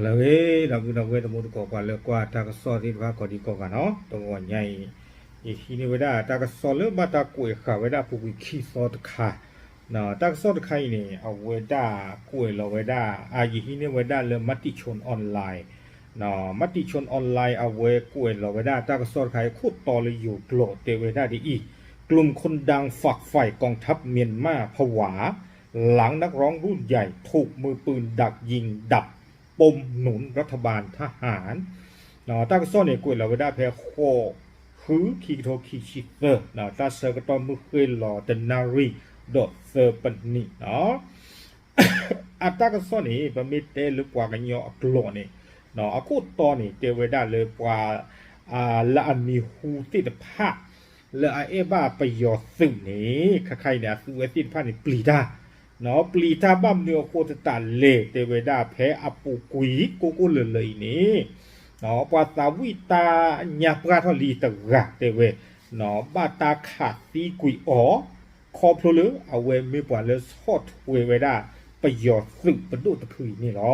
လၢအဂ့ၤ ဒီပုၢ်ဒီဝဲၢ်တံၤသကိး ပှၤလၢကွၢ်တၢ်ကစီၣ်သ့ၣ်တဖၣ်ကိးဒံကိးဂၤနီၤ, တဂီၤညါအံၤ ယဟံးန့ၢ်ဝဲဒၣ်တၢ်ကစီၣ်လၢဘၣ်တၢ်ကွဲးဃာ်ဝဲဒၣ်အပူၤကွံာ်ခံသီတခါ, တၢ်ကစီၣ်တခါအံၤန့ၣ် အဝဲဒၣ်ကွဲးလီၤဝဲဒၣ် အယဟံးန့ၢ်ဝဲဒၣ်လၢ Matichon Online, Matichon Online အဝဲကွဲးလီၤဝဲဒၣ်တၢ်ကစီၣ်တခါအံၤ ခိၣ်တီလၢယိၤကျိာ်တဲဝဲဒၣ်ဒ်အံၤ, กลุ่มคนดังฝักใฝ่กองทัพเมียนมาผวา หลังนักร้องรุ่นใหญ่ถูกมือปืนดักยิงดับ ปมหนุนรัฐบาลทหาร တၢ်ကစီၣ်န့ၣ် ကွဲးလီၤဝဲဒၣ်ဖဲဃိး ဃု ခံကထိခံဆံသၢ, တၢ်ဆၢကတီၢ်မုၢ်ဃ့ၢ်လီၤတနၣ်ရံၣ်ဒီးသၢပနံးနီၤ. အတၢ်ကစီၣ်န့ၣ် ပမ့ၢ်တဲလၢပှၤကညီအကျိာ်န့ၣ် အခိၣ်တီန့ၣ် တဲဝဲဒၣ်လၢပှၤ လၢအမံၤဟူသ့ၣ်တဖၣ် လၢအအဲၣ်ဘၣ်ပယီၤသုးန့ၣ် ခါခါအံၤန့ၣ် အသုးဝဲသ့ၣ်တဖၣ်န့ၣ် ပျံၤတၢ် ပျံၤတၢ်ဘၣ်မနုၤအဃိသတးလဲၣ် တဲဝဲဒၣ်ဖဲအပူၤကွံာ်ကိၢ်ကိၢ်လၢၤလၢၤအံၤန့ၣ် ပှၤသးဝံၣ်တၢ်ညါပှၢ်ထီၣ်လံတဂၤတဲဝဲ ဘၣ်တၢ်ခးသံကွံာ်အီၤ ခီဖျိလၢအဝဲမ့ၢ်ပှၤလၢဆီၣ်ထွဲဝဲဒၣ် ပယီၤသုးပဒိၣ်တဖုအံၤန့ၣ်လီၤ.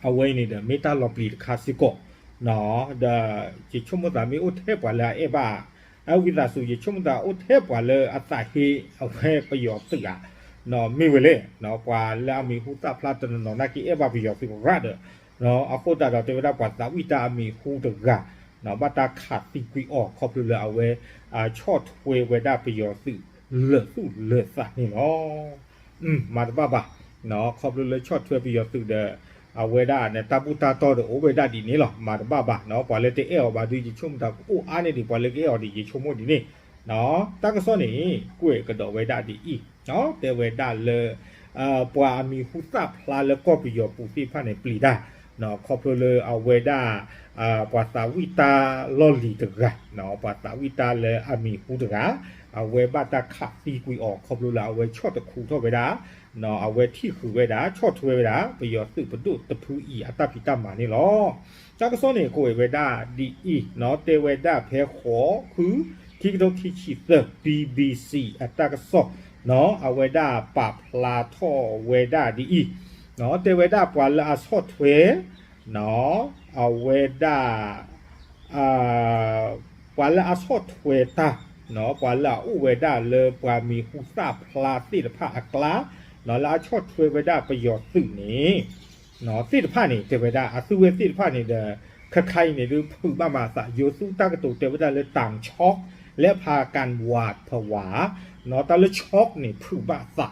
အဝဲအံၤန့ၣ်ဒီး မ့ၢ်တၢ်လီၤပျံၤတခါစ့ၢ်ကီး, ဒီးယဆိကမိၣ်သးမ့ၢ်အိၣ်ထဲပှၤလၢအအဲၣ်ဘၣ် အဝံသးစူၤ ယဆိကမိၣ်သးအိၣ်ထဲပှၤလၢအသးဟ့အဝဲပယီၤသုးဧါ, မ့ၢ်ဝဲလဲၣ်, ပှၤလၢအမံၤဟူသၣ်ဖျါတနီၤနီၤ နာ်က့အဲၣ်ဘၣ်ပယီၤသုးရၣ်ဒီး အဃိသတးဒီးတဲဝဲဒၣ်ပှၤသးဝံၣ်တၢ်အမံၤဟူတဂၤ ဘၣ်တၢ်ခးသံကွံာ်အီၤ ခီဖျိလၢအဝဲ ဆီၣ်ထွဲဝဲဒၣ်ပယီၤသုးလၢာ်သူၣ်လၢာ်သးန့ၣ်လီၤ. မၤတဘၣ်ဘၣ်, ခီဖျိလၢဆီၣ်ထွဲပယီၤသုးဒီး အဝဲဒၣ်န့ၣ် တၢ်ဘူၣ်တၢ်တီၢ်ဒီးအိၣ်ဝဲဒၣ်ဒ်န့ၣ်လီၤ. မၤတဘၣ်ဘၣ်, ပှၤလၢတအဲၣ်အီၤဘၣ်ဒီး ယဆိကမိၣ်တၢ်ကအိၣ်အါန့ၢ်ဒံး ပှၤလၢကအဲၣ်အီၤဒံး ယဆိကမိၣ်ဒ်န့ၣ်, တၢ်ကစီၣ်န့ၣ် ကွဲးကဒီးဝဲဒၣ်ဒ်အံၤ, တဲဝဲဒၣ်လၢ ပှၤအမံၤဟူသၣ်ဖျါလၢကီၢ်ပယီၤပူၤသ့ၣ်တဖၣ်န့ၣ် ပျံၤတၢ်, ခီဖျိလၢအဝဲဒၣ် ပှၤသးဝံၣ်တၢ်လီၢ်လံၤတဂၤ, ပှၤသးဝံၣ်တၢ်လၢအမံၤဟူတဂၤ, အဝဲဘၣ်တၢ်ခးသံကွံာ်အီၤ ခီဖျိလၢအဝဲဆီၣ်တခူထီၣ်ဝဲဒၣ်, အဝဲထံၣ်ဃုာ်ဝဲဒၣ် ဆီၣ်ထွဲဝဲဒၣ် ပယီၤသုးပဒိၣ်တဖုအံၤအတၢ်ဖံးတၢ်မၤန့ၣ်လီၤ. တၢ်ကစီၣ်န့ၣ်ကွဲးဝဲဒၣ်ဒ်အံၤ, တဲဝဲဒၣ်ဖဲဃိး ဃု ခံကထိခံဆံသၢ BBC အတၢ်ကစီၣ်, အဝဲဒၣ်ပာ်ဖျါထီၣ်ဝဲဒၣ်ဒ်အံၤ, တဲဝဲဒၣ်ပှၤလၢအဆီၣ်ထွဲ အဝဲဒၣ် ပှၤလၢအဆီၣ်ထွဲတၢ်, ပှၤလၢအအိၣ်ဝဲဒၣ်လၢပှၤမံၤဟူသၣ်ဖျါသ့ၣ်တဖၣ်အကျါ, လၢအဆီၣ်ထွဲဝဲဒၣ်ပယီၤသုးန့ၣ် သ့ၣ်တဖၣ်န့ၣ် တဲဝဲဒၣ် အသုးဝဲသ့ၣ်တဖၣ်န့ၣ်ဒီး ခါခါအံၤန့ၣ်ဒုး ဖုးဘၣ်မၤအသး ယိၤသူတၢ်ကတိၤတဲဝဲဒၣ်လၢ တၢ်ဆီၣ် လၢဖးကၣ်ဝးဖဝး, တၢ်လၢဆီၣ်န့ၣ် ဖုးဘၣ်အသး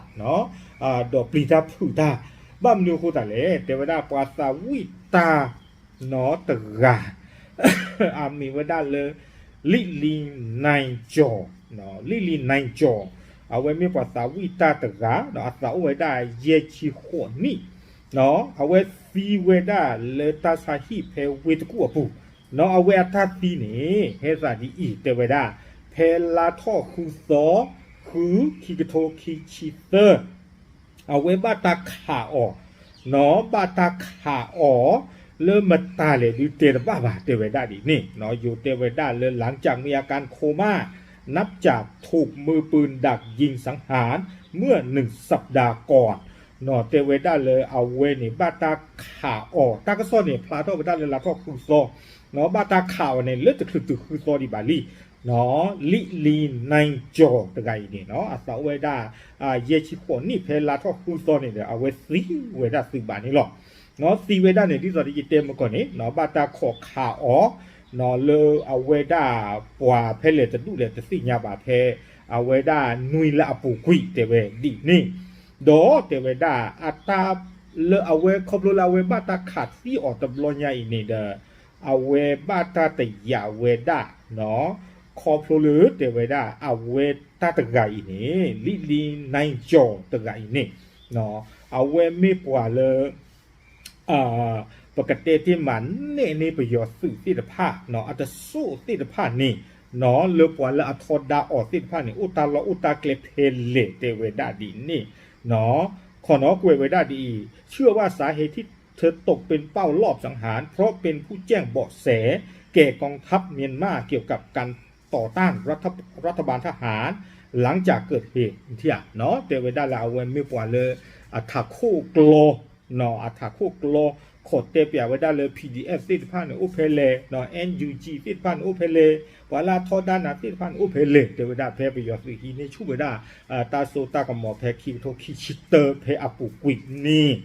ဒီးပျံၤတၢ်ဖုးတၢ်, ဘၣ်မနုၤအဃိသတးလဲၣ် တဲဝဲဒၣ်ပှၤသးဝံၣ်တၢ် နီတဂၤ အမံၤဝဲဒၣ်လၢ လံၣ်လံၤနၢၣ်ကၠီၣ်, လံၣ်လံၤနၢၣ်ကၠီၣ်, အဝဲမ့ၢ်ပှၤသးဝံၣ်တၢ်တဂၤ ဒီးအသးအိၣ်ဝဲဒၣ်ယဲၢ်ဆံဃိးနံၣ်, အဝဲသံဝဲဒၣ်လၢတၢ်ဆါဟံၣ်ဖဲဝ့ၢ်တကူၣ်အပူၤ, အဝဲအတၢ်သံန့ၣ် ဟဲသးဒ်အံၤ တဲဝဲဒၣ် ဖဲလါထီၣ်ဃုသီ ဃု ခံကထိခံဆံသၢ အဝဲဘၣ်တၢ်ခးအီၤ, ဘၣ်တၢ်ခးအီၤ လၢမတၤလဲၣ်ဒုးတဲတဘၣ်ဘၣ် တဲဝဲဒၣ်ဒ်န့ၣ်, ယိၤတဲဝဲဒၣ်လၢ หลังจากมีอาการโคม่า นับจากถูกมือปืนดักยิงสังหารเมื่อหนึ่งสัปดาห์ก่อน တဲဝဲဒၣ်လၢအဝဲန့ၣ် ဘၣ်တၢ်ခးအီၤ တၢ်ကစီၣ်န့ၣ် ဖျါထီၣ်ဝဲဒၣ်လၢလါထီၣ်ဃုသီ, ဘၣ်တၢ်ခးအီၤန့ၣ် လၢတချုးတုၤဃုသီဒံးဘၣ်လံ လံၣ်လံၤနၢၣ်ကၠီၣ်တဂၤအံၤန့ၣ် အသးအိၣ်ဝဲဒၣ် ယဲၢ်ဆံဃိးနံၣ် ဖဲလါထီၣ်ဃုသီန့ၣ်ဒီး အဝဲသံဝဲဒၣ်သုးဘၣ်န့ၣ်လီၤ. သံဝဲဒၣ်န့ၣ် ဒ်သိးဒီးယတဲမုၢ်ကီၢ်န့ၣ် ဘၣ်တၢ်ခိးခးအီၤ လၢအဝဲဒၣ်ပှၤဖဲလဲၣ်တဒူၣ်လဲၣ်တသ့ၣ်ညါဘၣ်ဖဲ အဝဲဒၣ်နွံလၢအပူၤကွံာ်တဲဝဲဒ်န့ၣ်, ဒီးတဲဝဲဒၣ်အတၢ် လၢအဝဲခီဖျိလၢအဝဲဘၣ်တၢ်ခးသံအီၤတဘျီညါအံၤန့ၣ်ဒီး အဝဲဘၣ်တၢ်တယာ်ဝဲဒၣ် ခီဖျိလၢတဲဝဲဒၣ် အဝဲတၢ်တဂၤအံၤန့ၣ် လံၣ်လံၤနၢၣ်ကၠီၣ်တဂၤအံၤန့ၣ် အဝဲမ့ၢ်ပှၤလၢ ပကတဲတ့ၢ်မးနဲၣ်န့ၢ်ပယီၤသုးသ့ၣ်တဖၣ် အတစိၢ်သ့ၣ်တဖၣ်န့ၣ် လၢပှၤလၢအထီဒါအီၤသ့ၣ်တဖၣ်န့ၣ် အိၣ်တၢ်လီၢ်အိၣ်တၢ်ကျဲဖဲလဲၣ်တဲဝဲဒၣ်ဒ်န့ၣ် ခီနီၣ်ကွဲးဝဲဒၣ်ဒ်အံၤ เชื่อว่าสาเหตุที่เธอตกเป็นเป้ารอบสังหาร เพราะเป็นผู้แจ้งเบาะแสแก่กองทัพเมียนมาเกี่ยวกับการต่อต้านรัฐบาลทหาร หลังจากเกิดเหตุ တဲဝဲဒၣ်လၢအဝဲမ့ၢ်ပှၤလၢ အထးခိၣ်ကျီ အထးခိၣ်ကျီ ခိးတဲပၠးဝဲဒၣ်လၢ P D F သ့ၣ်တဖၣ်န့ၣ်အိၣ်ဖဲလဲၣ်, N U G သ့ၣ်တဖၣ်န့ၣ်အိၣ်ဖဲလဲၣ်, ပှၤလၢအထီဒါနၤသ့ၣ်တဖၣ်န့ၣ်အိၣ်ဖဲလဲၣ် တဲဝဲဒၣ်ဖဲပယီၤသုးဟံးန့ၢ်ဆူၣ်ဝဲဒၣ် တၢ်စိတၢ်ကမီၤဖဲခံကထိခံဆံတၢ ဖဲအပူၤကွံာ်န့ၣ်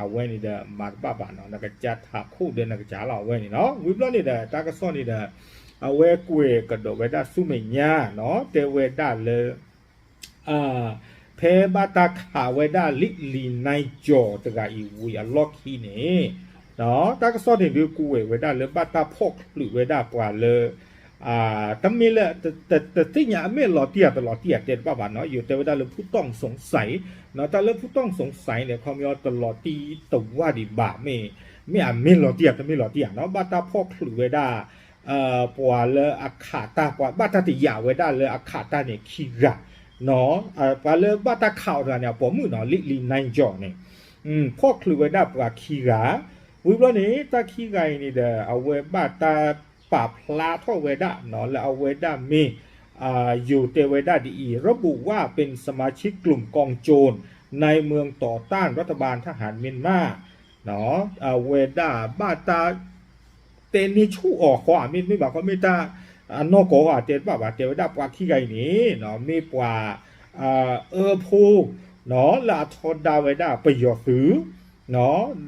အဝဲန့ၣ်ဒီးမၤတဘၣ်ဘၣ်နီၤ, နကစၢ်ထးခိၣ်ဒီးနကစၢ်လီၤ အဝဲန့ၣ်နီၤ. ဝံၤဘျီန့ၣ်ဒီး တၢ်ကစီၣ်န့ၣ်ဒီး အဝဲကွဲးကဒီးဝဲဒၣ်ဆူမဲာ်ညါနီၤ, တဲဝဲဒၣ်လၢ ဖဲဘၣ်တၢ်ခးဝဲဒၣ်လံာ်လံာ်နံၣ်ကၠီၤတဂၤအံၤဝံၤအလီၢ်ခံန့ၣ်, တၢ်ကစီၣ်န့ၣ်ဒုးကွဲးဝဲဒၣ်လၢဘၣ်တၢ်ဖီၣ်ချုးဝဲဒၣ်ပှၤလၢ တမ့ၢ်လၢ တသ့ၣ်ညါအမ့ၢ်လီၤတံၢ်ဧါတလီၤတံၢ်ဧါ တဲတဘၣ်ဘၣ်နီၤ, ယိၤတဲဝဲဒၣ်လၢ ဖူၣ်တီၣ်စုံစဲး တၢ်လၢ ဖူၣ်တီၣ်စုံစဲး န့ၣ် ခီပညီတလီၤတံၢ်တဝၢ်ဒံးဘၣ်, မ့ၢ် မ့ၢ်အမ့ၢ်လီၤတံၢ်ဧါ တမ့ၢ်လီၤတံၢ်ဧါနီၤ, ဘၣ်တၢ်ဖီၣ်ချုးဝဲဒၣ် ပှၤလၢအခးတၢ် ပှၤဘၣ်တၢ်တယာ်ဝဲဒၣ်လၢအခးတၢ်န့ၣ်ခံဂၤ, ပှၤလၢဘၣ်တၢ်ခးအီၤတဂၤန့ၣ် အပိာ်မုၣ်နီၤ, လံာ်လံာ်နံၣ်ကၠီၤန့ၣ် ဖီၣ်ချုးဝဲဒၣ်ပှၤခံဂၤ, ဝံၤဘျီန့ၣ် တၢ်ခံဂၤအံၤန့ၣ်ဒီး အဝဲဘၣ်တၢ်ပာ်ဖျါထီၣ်ဝဲဒၣ်နီၤ လၢအဝဲဒၣ်မ့ၢ် ယိၤတဲဝဲဒၣ်ဒ်အံၤ ระบุว่าเป็นสมาชิกกลุ่มกองโจรในเมืองต่อต้านรัฐบาลทหารเมียนมา အဝဲဒၣ်ဘၣ်တၢ် တဲန့ၢ်ဆူၣ်အီၤဃီ မ့တမ့ၢ်ဘၣ်ဃီ မ့ၢ်တၢ်အနီၢ်ကီၢ်ဧါ တဲတဘၣ်ဘၣ်, တဲဝဲဒၣ်ပှၤခံဂၤအံၤန့ၣ် မ့ၢ်ပှၤ အၢဖိ လၢအထီဒါဝဲဒၣ်ပယီၤသုး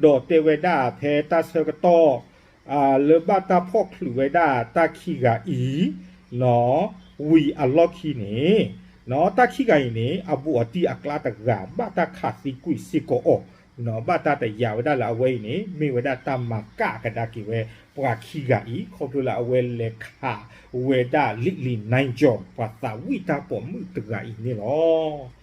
ဒီးတဲဝဲဒၣ်ဖဲတၢ်ဆၢကတီၢ် လၢဘၣ်တၢ်ဖီၣ်ချုးဝဲဒၣ်တၢ်ခံဂၤအံၤ ဝံၤအလီၢ်ခံန့ၣ် တၢ်ခံဂၤအံၤန့ၣ် အဘူးအတံၢ်အကျါတဂၤ ဘၣ်တၢ်ခးသံကွံာ်စ့ၢ်ကီးအီၤ, ဘၣ်တၢ်တယာ်ဝဲဒၣ်လၢအဝဲအံၤန့ၣ် မ့ၢ်ဝဲဒၣ်တၢ်မၤကၣ်ကဒါက့ၤဝဲ ပှၤခံဂၤအံၤ ခီဖျိလၢအဝဲလဲၤခးဝဲဒၣ်လံာ်လံာ်နံၣ်ကၠီၤ ပှၤသးဝံၣ်တၢ်ပိာ်မုၣ်တဂၤအံၤန့ၣ်လီၤ.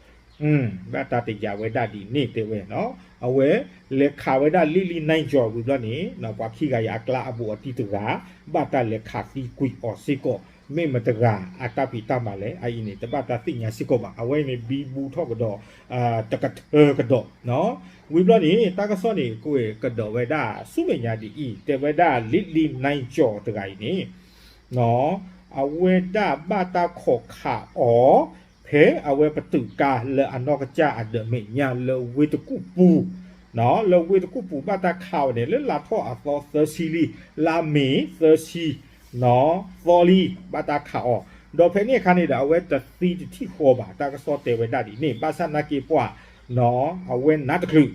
ဘၣ်တၢ်တယာ်ဝဲဒၣ်ဒ်န့ၣ်တဲဝဲနီၤ, အဝဲလဲၤခးဝဲဒၣ်လံာ်လံာ်နံၣ်ကၠီၤဝံၤဘျီန့ၣ် ပှၤခံဂၤအံၤအကျါအဘူးအတံၢ်တဂၤ ဘၣ်တၢ်လဲၤခးသံကွံာ်အီၤစ့ၢ်ကီး, မ့ၢ်မတဂၤအတၢ်ဖံးတၢ်မၤလဲၣ် အအံၤန့ၣ် တဘၣ်တၢ်သ့ၣ်ညါစ့ၢ်ကီးဘၣ်, အဝဲအံၤန့ၣ် ဘံဘူထီၣ်ကဒီး တကထၢကဒီး ဝံၤဘျီန့ၣ် တၢ်ကစီၣ်န့ၣ် ကွဲးကဒီးဝဲဒၣ်ဆူမဲာ်ညါဒ်အံၤ တဲဝဲဒၣ်လံာ်လံာ်နံၣ်ကၠီၤတဂၤအံၤန့ၣ် အဝဲဒၣ်ဘၣ်တၢ်ခိးခးအီၤ ဖဲအဝဲပတုာ်ကါလၢအနီၢ်ကစၢ်အဒၢးမဲာ်ညါလၢဝ့ၢ်တကူၣ်ပူၤ, လၢဝ့ၢ်တကူၣ်ပူၤဘၣ်တၢ်ခးအီၤန့ၣ် လၢလါထီၣ်အသီသၢဆံလံ, လါမ့ၤသၢဆံ သီလံ ဘၣ်တၢ်ခးအီၤ, ဒီးဖဲန့ၣ်အခါန့ၣ်ဒီး အဝဲတသံတထံၣ်ဃီဘၣ်, တၢ်ကစီၣ်တဲဝဲဒၣ်ဒ်န့ၣ် ဘၣ်ဆၣ်နာ်က့ပှၤ အဝဲနါတချုး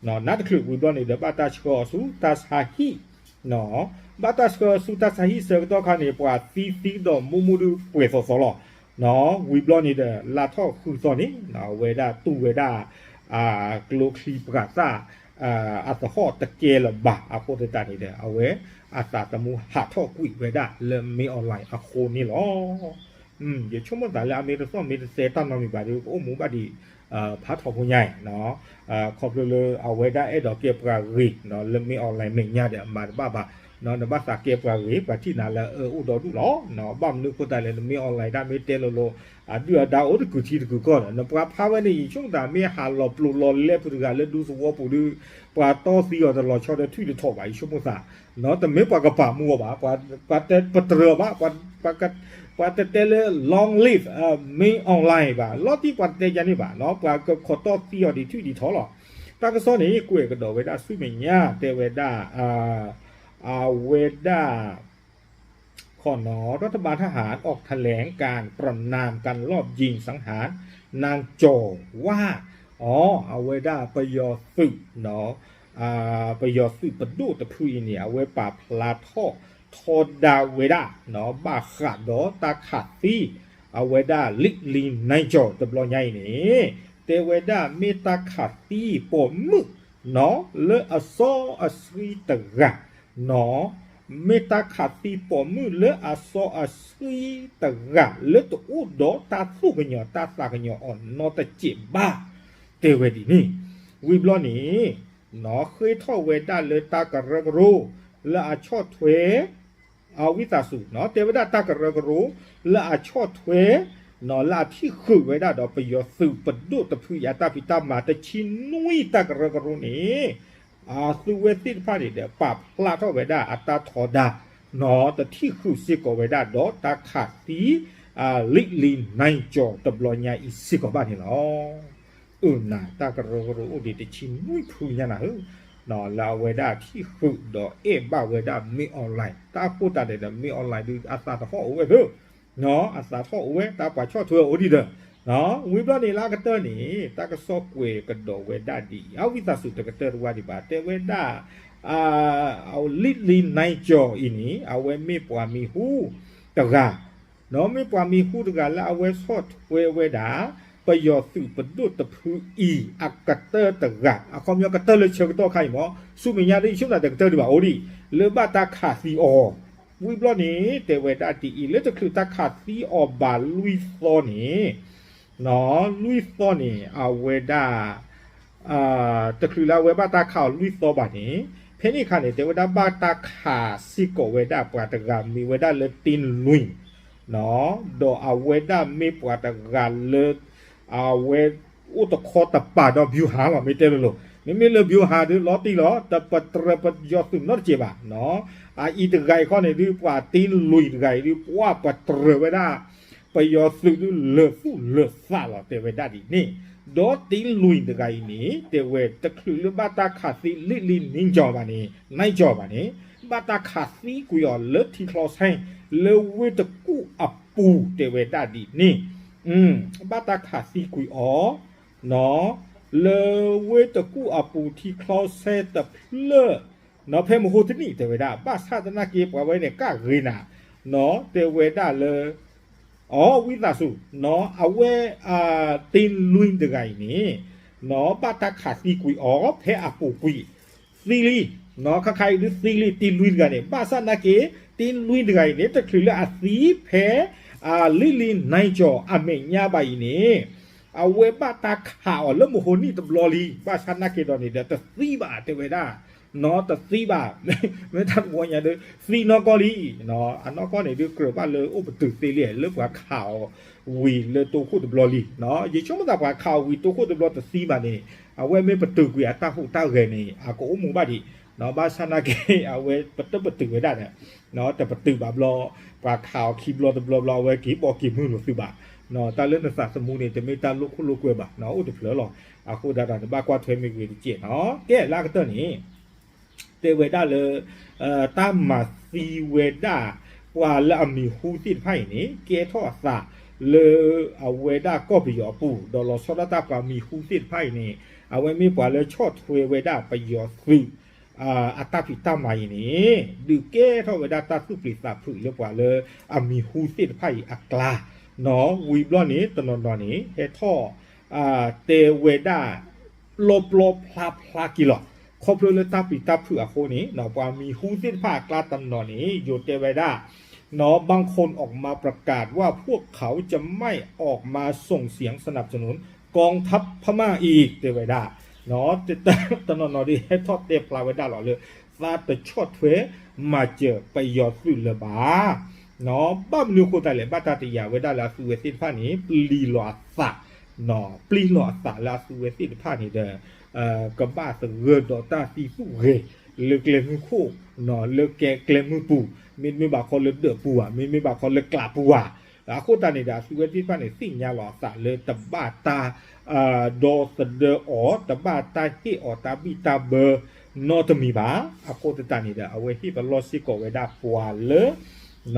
နါတချုးဝံၤဘျီန့ၣ်ဒီး ဘၣ်တၢ်ဆှၢအီၤဆူတၢ်ဆါဟံၣ် ဘၣ်တၢ်ဆှၢဆူတၢ်ဆါဟံၣ်ဆၢကတီၢ်ခါန့ၣ် ပှၤသံသံဒီးမူမူဒုးပှဲၤသီသီလီၤ. ဝံၤဘျီန့ၣ်ဒီး လါထီၣ်ဃုသီန့ၣ် အဝဲဒၣ်တူၢ်ဝဲဒၣ် ကျိချံပှၤသၣ် အသဟီၣ်တကဲလၢၤဘၣ်အဃိသတးန့ၣ်ဒီး အဝဲအသးသမူဟးထီၣ်ကွံာ်ဝဲဒၣ်လၢမ့ၢ် online အဃိန့ၣ်လီၤ. ယဆိကမိၣ်သးလၢအမ့ၢ်တသီၣ်မ့ၢ်တသဲတၢ်နီတမံၤဘၣ်ဒီး ကအိၣ်မူဘၣ်ဒံး ဖးထီဖိညါအံၤ ခီဖျိလၢအဝဲဒၣ်အဲၣ်ဒိးကဲပှၤဂ့ၤ လၢမ့ၢ် online မဲာ်ညါဒီး မၤတဘၣ်ဘၣ်, နဘၣ်သးကဲပှၤဂ့ၤ ပှၤထံၣ်နၤလၢအအၢအိၣ်ဒီဒူၣ်လီၤ. ဘၣ်မနုၤအဃိသတးလဲၣ် နမ့ၢ် online ဒၣ်မ့ၢ်တဲလိၤလိၤ အဒုၣ်အဒါအိၣ်တကုာ်ထံတကုာ်ကီၢ်ဒီး နပှၤဖးဝဲန့ၣ် ယဆိကမိၣ်သးမ့ၢ်ဟးလီၤပျိးလီၤလဲပူၤတဂၤလၢ ဒူသဝီပူၤဒီး ပှၤတီသံအီၤတလီၤဆီဒီးထွံၣ်တထီၣ်ဘၣ် ယဆိကမိၣ်သး တမ့ၢ်ပှၤကပာ်မူအီၤဘၣ်, ပှၤတပတြၢၤဘၣ်, ပှၤတတဲလၢ long live မ့ၢ် online ဘၣ်, လီၤတံၢ်ပှၤတတဲယၤန့ၣ်ဘၣ်, ပှၤကခိးတီသံအီၤဒ်ထွံၣ်ဒ်ထီၣ်လီၤ. တၢ်ကစီၣ်န့ၣ် ကွဲးကဒီးဝဲဒၣ်ဆူမဲာ်ညါ တဲဝဲဒၣ် အဝဲဒၣ် รัฐบาลทหารออกแถลงการประณามการลอบยิงสังหารนางจ่อว่า အဝဲဒၣ် ပယီၤသုး ပယီၤသုးပဒိၣ်တဖုအံၤန့ၣ် အဝဲပာ်ဖျါထီၣ်ထီဒါဝဲဒၣ် ဘၣ်ဃးဒီးတၢ်ခးသံ အဝဲဒၣ်လံာ်လံာ်နံၣ်ကၠီၤတဘျီညါအံၤန့ၣ် တဲဝဲဒၣ်မ့ၢ်တၢ်ခးသံပိာ်မုၣ် လၢအစီအဆှံတဂၤ မ့ၢ်တၢ်ခးသံပိာ်မုၣ်လၢအစီအဆှံတဂၤ လၢတအိၣ်ဒီးတၢ်သူၣ်ကညီၤတၢ်သးကညီၤအီၤနီတစဲးဘၣ် တဲဝဲဒ်န့ၣ်. ဝံၤဘျီန့ၣ် ဃ့ထီၣ်ဝဲဒၣ်လၢတၢ်ကရၢကရိ လၢအဆီၣ်ထွဲ အဝံသးစူၤ တဲဝဲဒၣ်တၢ်ကရၢကရိ လၢအဆီၣ်ထွဲ လၢအထံၣ်ဃုာ်ဝဲဒၣ်ဒီးပယီၤသုးပဒိၣ်တဖုအံၤအတၢ်ဖံးတၢ်မၤတဆံနွံတၢ်ကရၢကရိန့ၣ် အသုဝဲသ့ၣ်တဖၣ်န့ၣ်ဒီး ပာ်ဖျါထီၣ်ဝဲဒၣ်အတၢ်ထီဒါ တထံၣ်ဃုာ်စ့ၢ်ကီးဝဲဒၣ်ဒီးတၢ်ခးသံ လံာ်လံာ်နံၣ်ကၠီၤတဘျီညါအံၤစ့ၢ်ကီးဘၣ်န့ၣ်လီၤ. အုၣ်နၤတၢ်ကရၢကရိအိၣ်ဒံးတဆံနွံဖုညါနၤဧၢ, လၢအဝဲဒၣ်ထံၣ်ဃုာ်ဒီးအဲၣ်ဘၣ်ဝဲဒၣ်မ့ၢ် online တၢ်ဃိသတးန့ၣ်ဒီး မ့ၢ် online ဒုးအသးတဟီၣ်အိၣ်ဝဲသ့, အသးတဟီၣ်အိၣ်ဝဲ တၢ်ပှၤဆီၣ်ထွဲအိၣ်ဒံးဒီး, ဝံၤဘျီန့ၣ်လၢအကတၢၢ်န့ၣ် တၢ်ကစီၣ်ကွဲးကဒီးဝဲဒၣ်ဒ်အံၤ အဝံသးစူၤတကတၢၢ်တဝါဒံးဘၣ် တဲဝဲဒၣ် လံၣ်လံၣ်နၢၣ်ကၠီၤအံၤန့ၣ် အဝဲမ့ၢ်ပှၤမံၤဟူတဂၤ ဒီးမ့ၢ်ပှၤမံၤဟူတဂၤလၢအဝဲဆီၣ်ထွဲဝဲဒၣ် ပယီၤသုးပဒိၣ်တဖုအံၤ အကတၢၢ်တဂၤ အခီပညီကတၢၢ်လၢဆၢကတီၢ်ခါအံၤမ့ၢ် ဆူမဲာ်ညါဒ်ယဆိကမိၣ်တကတၢၢ်ဒံးဘၣ်အိၣ်ဒံး လၢဘၣ်တၢ်ခးသံအီၤ, ဝံၤဘျီန့ၣ် တဲဝဲဒၣ်ဒ်အံၤ လၢတချုးတၢ်ခးသံအီၤဘၣ်လွံၢ်သီန့ၣ် လွံၢ်သီန့ၣ် အဝဲဒၣ် တချုးလၢအဝဲဘၣ်တၢ်ခးအီၤလွံၢ်သီဘၣ်န့ၣ် ဖဲန့ၣ်အခါန့ၣ် တဲဝဲဒၣ်ဘၣ်တၢ်ခးစ့ၢ်ကီးဝဲဒၣ်ပှၤတဂၤမ့ၢ်ဝဲဒၣ်လၢ တ့လွံၢ် ဒီးအဝဲဒၣ်မ့ၢ်ပှၤတဂၤလၢ အဝဲအိၣ်တခီတပာ်ဒီး ဗျူဟာ လီၤ မ့ၢ်တဲလိၤလိၤ မ့မ့ၢ်လၢ ဗျူဟာ ဒုးလီၤတံၢ်လီၤ တပတြၢၤပယီၤသုးနီတစဲးဘၣ် အအံၤတဂၤအံၤခီန့ၣ်ဒုး ပှၤ တ့လွံၢ် တဂၤအံၤဒုး ပှၤပတြၢၤဝဲဒၣ် ပယီၤသုးဒုးလၢာ်သူၣ်လၢာ်သးလီၤ တဲဝဲဒၣ်ဒ်န့ၣ်, ဒီး တ့လွံၢ် တဂၤအံၤန့ၣ် တဲဝဲ တချုးလၢဘၣ်တၢ်ခးသံ လံၣ်လံၣ်နံၣ်ကၠီၤဘၣ်န့ၣ် နံၣ်ကၠီၤဘၣ်န့ၣ် ဘၣ်တၢ်ခးသံကွံာ်အီၤလၢထံချီဆဲ လၢဝ့ၢ်တကူၣ်အပူၤ တဲဝဲဒၣ်ဒ်န့ၣ်, ဘၣ်တၢ်ခးသံကွံာ်အီၤ လၢဝ့ၢ်တကူၣ်အပူၤထံချီဆဲတဖျၢၣ် ဖဲမဟိတနံၣ် တဲဝဲဒၣ် ဘၣ်ဆၣ်သနာ်က့ ပှၤဝဲန့ၣ် ကၣ်ဂ့ၤနၤ တဲဝဲဒၣ်လၢ အဝံသးစူၤ အဝဲ တ့လွံၢ် တဂၤအံၤန့ၣ် ဘၣ်တၢ်ခးသံကွံာ်အီၤ ဖဲအပူၤကွံာ် သံလံ ခါခါအံၤဒုးသံလံ တ့လွံၢ် တဂၤန့ၣ် ဘၣ်ဆၣ်သနာ်က့ တ့လွံၢ် တဂၤအံၤန့ၣ် တချုးလၢအသံဖဲ လံၣ်လံၣ်နံၣ်ကၠီၤအမဲာ်ညါဘၣ်အံၤန့ၣ် အဝဲဘၣ်တၢ်ခးအီၤလၢမဟိနံၣ်တဘျီလံ ဘၣ်ဆၣ်သနာ်က့ဒီးန့ၣ်ဒီး တသံဘၣ် တဲဝဲဒၣ် တသံဘၣ် မ့ၢ်တၢ်တဝီညါဒီး သံနီၢ်ကီၢ်လံ အနီၢ်ကီၢ်န့ၣ်ဒုး ကြၢးဘၣ်လၢအိၣ်ပတုာ်သ့လံ လၢပှၤခးအီၤဝံၤလၢတိခိၣ်တဘျီလံ ယဆိကမိၣ်သးပှၤခးအီၤဝံၤတိခိၣ်တဘျီတသံဘၣ်န့ၣ် အဝဲမ့ၢ်ပတုာ်ကွံာ်အတၢ်ဟူးတၢ်ဂဲၤန့ၣ် အကအိၣ်မူဘၣ်ဒံး ဘၣ်ဆၣ်သနာ်က့ အဝဲပတပတုာ်ဝဲဒၣ်န့ၣ် တပတုာ်ဘၣ်ဘျီ ပှၤခးအီၤခံဘျီတဘျီဘျီ အဝဲက့ၤဘီက့ၤမုၢ်လိာ်သုးဘၣ် တၢ်လၢနသးသမူန့ၣ် တမ့ၢ်တၢ်လိာ်ခိၣ်လိာ်ကွဲဘၣ် အိၣ်တဖျၢၣ်လီၤ အဃိသတးဒီး နဘၣ်ကွၢ်ထွဲမ့ၢ်ဂ့ၤတကဲးနီၤ ကဲလၢအကတၢၢ်န့ၣ် တဲဝဲဒၣ်လၢ တၢ်မၤသံဝဲဒၣ် ပှၤလၢအမံၤဟူသ့ၣ်တဖၣ်အံၤန့ၣ် ကဲထီၣ်အသးလၢ အဝဲဒၣ်ကီၢ်ပယီၤအပူၤ ဒီးလီၤဆီဒၣ်တၢ်ပှၤမံၤဟူသ့ၣ်တဖၣ်အံၤန့ၣ် အဝဲမ့ၢ်ပှၤလၢဆီၣ်ထွဲဝဲဒၣ်ပယီၤသုး အတၢ်ဖံးတၢ်မၤအံၤန့ၣ် ဒုးကဲထီၣ်ဝဲဒၣ်တၢ်သူၣ်ပျံၤသးဖုးလၢပှၤလၢအမံၤဟူသ့ၣ်တဖၣ်အံၤအကျါ ဝံၤဘျီန့ၣ် တနီၤနီၤန့ၣ် ဟဲထီၣ် တဲဝဲဒၣ် ပျီပျီဖျါဖျါက့ၤလီၤ ခီဖျိလၢတၢ်ပျံၤတၢ်ဖုးအဃိန့ၣ် ပှၤမံၤဟူသ့ၣ်တဖၣ်အကျါတနီၤန့ၣ် ယိၤတဲဝဲဒၣ် บางคนออกมาประกาศว่าพวกเขาจะไม่ออกมาส่งเสียงสนับสนุนกองทัพพม่าอีก တဲဝဲဒၣ် တနီၤနီၤဒုးဟဲထီၣ်တဲဖျါဝဲဒၣ်လီၤလၢ သးတဆီၣ်ထွဲမၤစၢၤပယီၤသုးလၢၤဘၣ် ဘၣ်မနုၤအဃိသတးလဲၣ် ဘၣ်တၢ်တယာ်ဝဲဒၣ်လၢအသုဝဲသ့ၣ်တဖၣ်န့ၣ် ပျံၤလီၤအသး ပျံၤလီၤအသးလၢအသုဝဲသ့ၣ်တဖၣ်န့ၣ်ဒီး ကဘၣ်သဂၢၢ်ဒီးတၢ်သံသူၣ်ဂဲၤ လၢကျဲမုၢ်ခိၣ် လၢကျဲမုၢ်ပူၤ မ့တမ့ၢ်ဘၣ်ခီလၢဒၢးပူၤဧါ မ့တမ့ၢ်ဘၣ်ခီလၢကျးပူၤဧါ အဃိသတးန့ၣ်ဒီး အသုဝဲသ့ၣ်တဖၣ်န့ၣ် သ့ၣ်ညါလီၤအသးလၢတဘၣ်တၢ် ဒီသဒၢအီၤ တဘၣ်တၢ်ဟ့ၣ်အီၤတၢ်ဘံၣ်တၢ်ဘၢနီတမံၤဘၣ် အဃိသတးန့ၣ်ဒီး အဝဲဟ့ၣ်ပလီၢ်စ့ၢ်ကီးဝဲဒၣ်ပှၤလၢ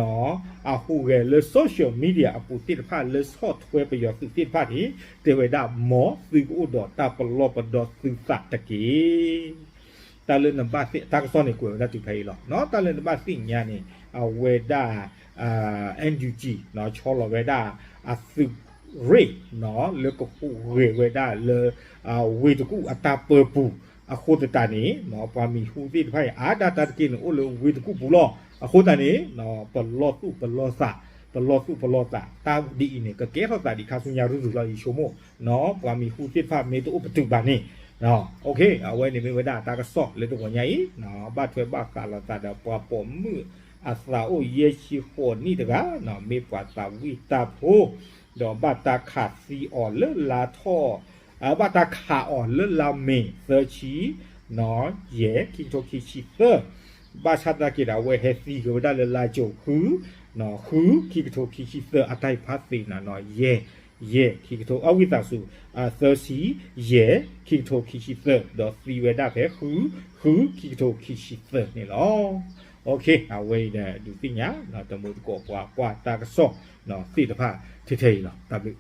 အဟူးဂဲၤလၢ social media အပူၤသ့ၣ်တဖၣ်လၢဆီၣ်ထွဲပယီၤသုးသ့ၣ်တဖၣ်န့ၣ် တဲဝဲဒၣ် မ်သုကအိၣ်ဒီးတၢ်ပလီၢ်ပဒီသုသးတက့ၢ် တၢ်လၢနဘၣ်သ့ၣ် တၢ်ကစီၣ်န့ၣ်ကွဲးဝဲဒၣ်တုၤဖဲအံၤလီၤ. တၢ်လၢနဘၣ်သ့ၣ်ညါန့ၣ် အဝဲဒၣ် NUG ဆီလီၤဝဲဒၣ် အသုးရ့ၣ် လၢကဟူးဂဲၤဝဲဒၣ်လၢ ဝ့ၢ်တကူၣ်အတၢ်ပၢပူၤ အဃိသတးန့ၣ် ပှၤမံၤဟူသ့ၣ်တဖၣ်အံၤ အါဒၣ်တၢ်တက့ၢ်န့ၣ် အိၣ်လၢဝ့ၢ်တကူၣ်ပူၤလီၤ. အဃိသတးန့ၣ် ပလီၢ်သူၣ်ပလီၢ်သး ပလီၢ်သူၣ်ပလီၢ်သး တၢ်ဒ်အံၤန့ၣ် ကကဲထီၣ်သးဒံးခါဆူညါရုၢ်ရုၢ်လီၤ ယဆိကမိၣ် ပှၤမံၤဟူသ့ၣ်တဖၣ်မ့ၢ်တအိၣ်ပတုာ်ဘၣ်န့ၣ် အဝဲန့ၣ်မ့ၢ်ဝဲဒၣ်တၢ်ကစီၣ်လၢတဂီၤညါအံၤ ဘၣ်ထွဲဘၣ်ဃးလိာ်သးဒီးပှၤပိာ်မုၣ်အသးအိၣ်ယဲၢ်ဆံဃိးနံၣ်တဂၤ မ့ၢ်ပှၤသးဝံၣ်တၢ်ဖိ ဒီးဘၣ်တၢ်ခးသံအီၤလၢလါထီၣ် ဘၣ်တၢ်ခးအီၤလၢလါမ့ၤသၢဆံ ယဲၢ်ခံကထိခံဆံသၢ ဘၣ်ဆၣ်သနာ်က့ဒီး အဝဲဟဲသံက့ၤဝဲဒၣ်လၢလါကၠိၤဃု ဃု ခံကထိခံဆံသၢ အတၢ်အံၤဖးသ့နၤနီၤ ယဲၢ် ယဲၢ် ခံကထိ အဝံသးစူၤ သၢဆံယဲၢ် ခံကထိခံဆံသၢ ဒီးသံဝဲဒၣ်ဖဲ ဃု ဃု ခံကထိခံဆံသၢန့ၣ်လီၤ. အဝဲအံၤဒီးဒုးသ့ၣ်ညါ တမူသကိးပှၤကွၢ်တၢ်ကစီၣ်သ့ၣ်တဖၣ်ထဲထဲအံၤလီၤ. တၢ်ဘျုး